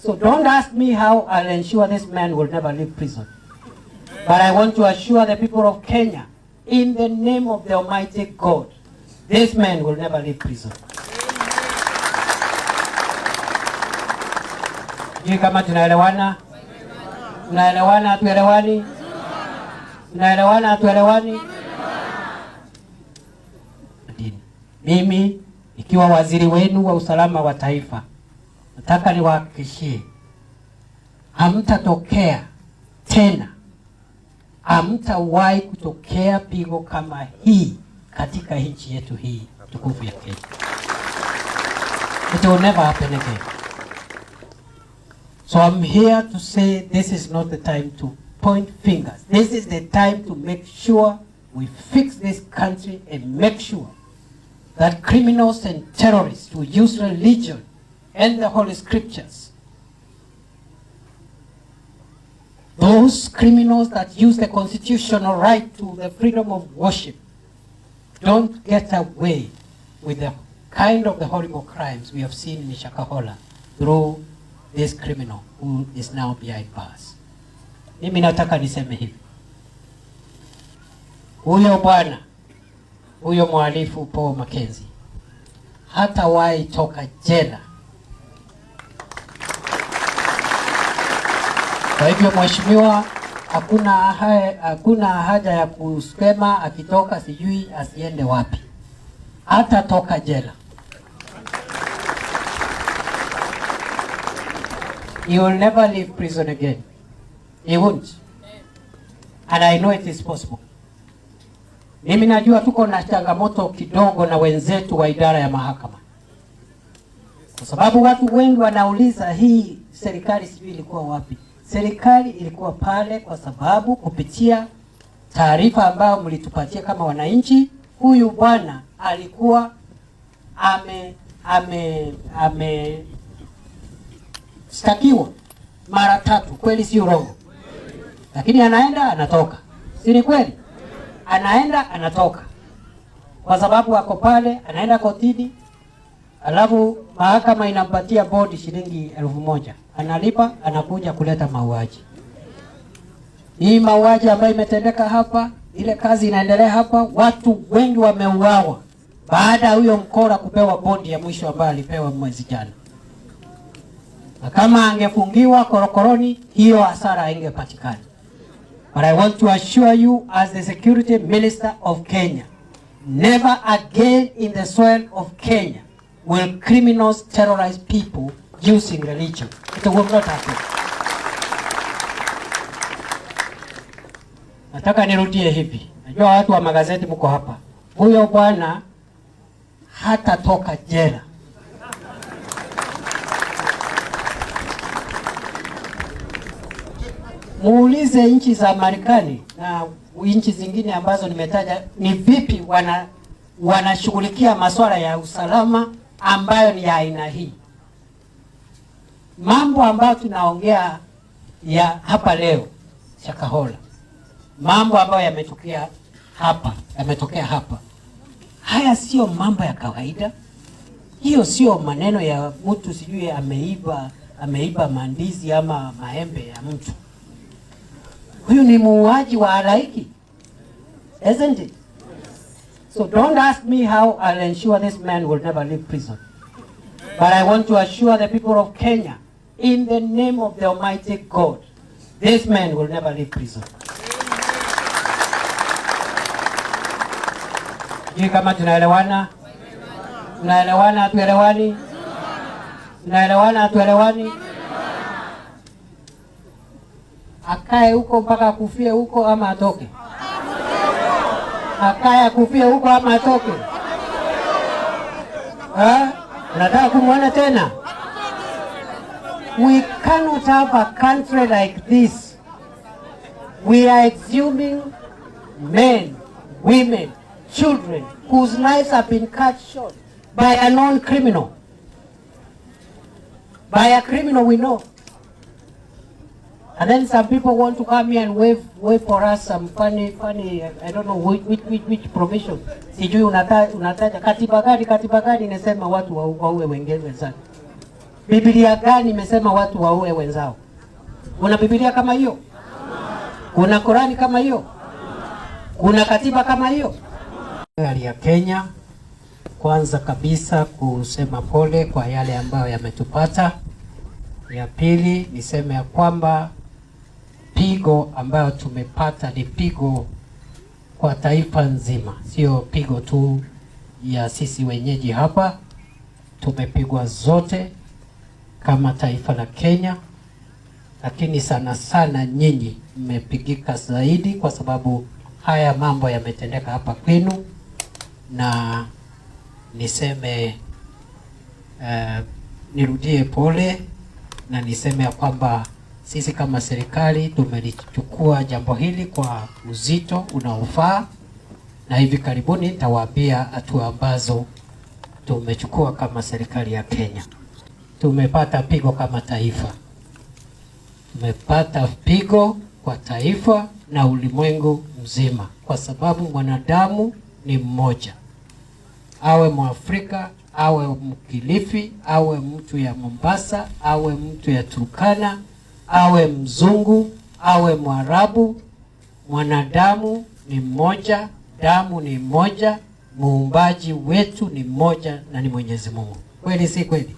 So don't ask me how I'll ensure this man will never leave prison. But I want to assure the people of Kenya, in the name of the Almighty God, this man will never leave prison. Sijui kama tunaelewana? Tunaelewana, hatuelewani? Tunaelewana, hatuelewani? Dini. Mimi ikiwa waziri wenu wa usalama wa taifa, nataka niwahakikishie hamtatokea tena, hamtawahi kutokea pigo kama hii katika nchi yetu hii tukufu ya Kenya. It will never happen again. So I'm here to say this is not the time to point fingers. This is the time to make sure we fix this country and make sure that criminals and terrorists who use religion and the Holy Scriptures, those criminals that use the constitutional right to the freedom of worship, don't get away with the kind of the horrible crimes we have seen in Shakahola through this criminal who is now behind bars. Mimi nataka niseme hivi, huyo bwana, huyo mhalifu Paul Mackenzie hatawahi toka jela. Kwa hivyo mheshimiwa, hakuna haja ya kusema akitoka sijui asiende wapi, hatatoka jela. He will never leave prison again. He won't. And I know it is possible. Mimi najua tuko na changamoto kidogo na wenzetu wa idara ya mahakama, kwa sababu watu wengi wanauliza hii serikali sijui ilikuwa wapi. Serikali ilikuwa pale kwa sababu kupitia taarifa ambayo mlitupatia kama wananchi, huyu bwana alikuwa ame ameshtakiwa mara tatu, kweli si urongo? Lakini anaenda anatoka, si ni kweli? Anaenda anatoka kwa sababu ako pale, anaenda kotini, alafu mahakama inampatia bodi shilingi 1,000, analipa, anakuja kuleta mauaji. Hii mauaji ambayo imetendeka hapa, ile kazi inaendelea hapa, watu wengi wameuawa baada ya huyo mkora kupewa bodi ya mwisho ambayo alipewa mwezi jana. Na kama angefungiwa korokoroni, hiyo hasara haingepatikana. But I want to assure you as the security minister of Kenya, never again in the soil of Kenya will criminals terrorize people using religion. It will not happen. Nataka nirudie hivi. Najua watu wa magazeti mko hapa. Huyo bwana hatatoka jela. Muulize nchi za Marekani na nchi zingine ambazo nimetaja ni vipi wanashughulikia masuala ya usalama ambayo ni ya aina hii. Mambo ambayo tunaongea ya hapa leo Shakahola, mambo ambayo yametokea hapa, yametokea hapa, haya sio mambo ya kawaida. Hiyo sio maneno ya mtu sijui ameiba mandizi ama maembe ya mtu. Huyu ni muuaji wa halaiki, isn't it? So don't ask me how I'll ensure this man will never leave prison. But I want to assure the people of Kenya, in the name of the Almighty God, this man will never leave prison. Sijui kama tunaelewana? Tunaelewana, hatuelewani? Tunaelewana, hatuelewani? Akae huko mpaka akufie huko ama atoke? Akae akufie huko ama atoke? Ha? Nataka kumwona tena? We cannot have a country like this. We are exhuming men, women, children whose lives have been cut short by a known criminal. By a criminal we know. And then some people want to come here and wave for us some funny, funny, I don't know which provision. Sijui unataja katiba gani, katiba gani inasema watu waue wengine wenzake. Biblia gani imesema watu waue wenzao? Kuna Biblia kama hiyo? Kuna Korani kama hiyo? Kuna katiba kama hiyo? Serikali ya Kenya, kwanza kabisa kusema pole kwa yale ambayo yametupata. Ya pili niseme ya kwamba pigo ambayo tumepata ni pigo kwa taifa nzima, sio pigo tu ya sisi wenyeji hapa. Tumepigwa zote kama taifa la Kenya, lakini sana sana nyinyi mmepigika zaidi, kwa sababu haya mambo yametendeka hapa kwenu, na niseme nirudie pole na niseme ya kwamba sisi kama serikali tumelichukua jambo hili kwa uzito unaofaa, na hivi karibuni nitawaambia hatua ambazo tumechukua kama serikali ya Kenya. Tumepata pigo kama taifa, tumepata pigo kwa taifa na ulimwengu mzima, kwa sababu mwanadamu ni mmoja, awe Mwafrika awe Mkilifi awe mtu ya Mombasa awe mtu ya Turkana awe mzungu awe Mwarabu, mwanadamu ni mmoja, damu ni mmoja, muumbaji wetu ni mmoja na ni Mwenyezi Mungu. Kweli si kweli?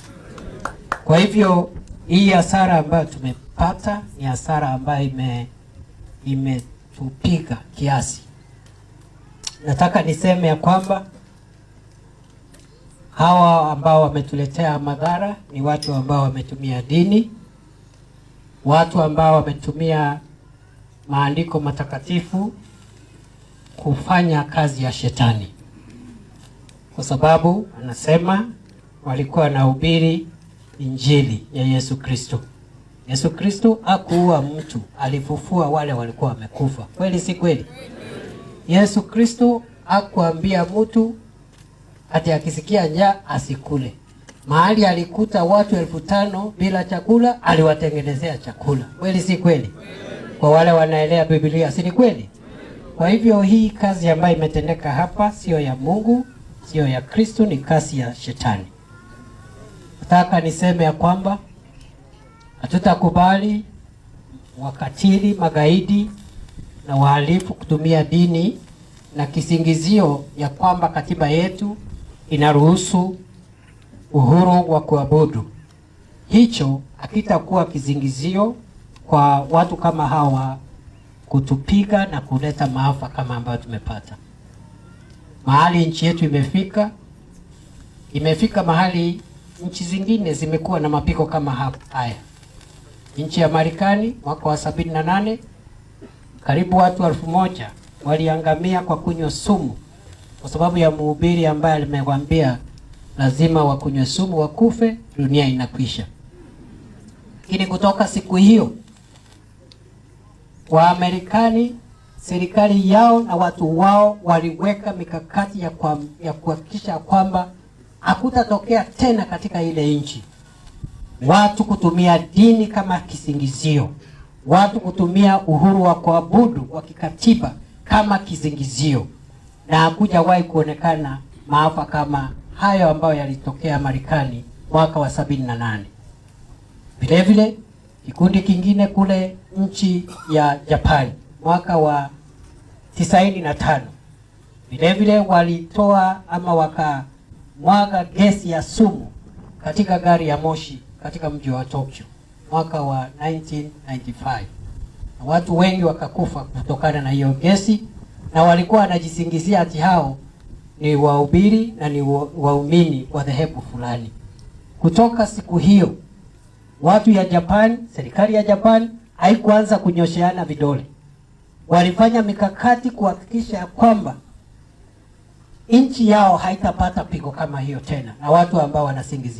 Kwa hivyo hii hasara ambayo tumepata ni hasara ambayo imetupiga kiasi. Nataka niseme ya kwamba hawa ambao wametuletea madhara ni watu ambao wametumia dini, watu ambao wametumia maandiko matakatifu kufanya kazi ya shetani, kwa sababu anasema walikuwa wanahubiri injili ya Yesu Kristo. Yesu Kristo hakuua mtu, alifufua wale walikuwa wamekufa. Kweli si kweli? Yesu Kristo hakuambia mtu ati akisikia njaa asikule. Mahali alikuta watu 5,000 bila chakula, aliwatengenezea chakula. Kweli si kweli? Kwa wale wanaelewa Biblia, si ni kweli? Kwa hivyo hii kazi ambayo imetendeka hapa sio ya Mungu, sio ya Kristo, ni kazi ya shetani. Nataka niseme ya kwamba hatutakubali wakatili, magaidi na wahalifu kutumia dini na kisingizio ya kwamba katiba yetu inaruhusu uhuru wa kuabudu. Hicho hakitakuwa kisingizio kwa watu kama hawa kutupiga na kuleta maafa kama ambayo tumepata. Mahali nchi yetu imefika, imefika mahali nchi zingine zimekuwa na mapiko kama haya. Nchi ya Marekani mwaka wa 78 karibu watu 1,000 waliangamia kwa kunywa sumu kwa sababu ya mhubiri ambaye alimewambia lazima wakunywe sumu wakufe, dunia inakwisha. Lakini kutoka siku hiyo Waamerikani, serikali yao na watu wao waliweka mikakati ya kuhakikisha kwamba hakutatokea tena katika ile nchi watu kutumia dini kama kisingizio, watu kutumia uhuru wa kuabudu wa kikatiba kama kisingizio, na hakujawahi kuonekana maafa kama hayo ambayo yalitokea Marekani mwaka wa 78. Vilevile kikundi kingine kule nchi ya Japani mwaka wa 95 vilevile walitoa ama wakamwaga gesi ya sumu katika gari ya moshi katika mji wa Tokyo mwaka wa 1995, na watu wengi wakakufa kutokana na hiyo gesi, na walikuwa wanajisingizia ati hao ni wahubiri na ni waumini wa dhehebu fulani. Kutoka siku hiyo watu ya Japan, serikali ya Japan haikuanza kunyosheana vidole. Walifanya mikakati kuhakikisha ya kwamba nchi yao haitapata pigo kama hiyo tena, na watu ambao wanasingizia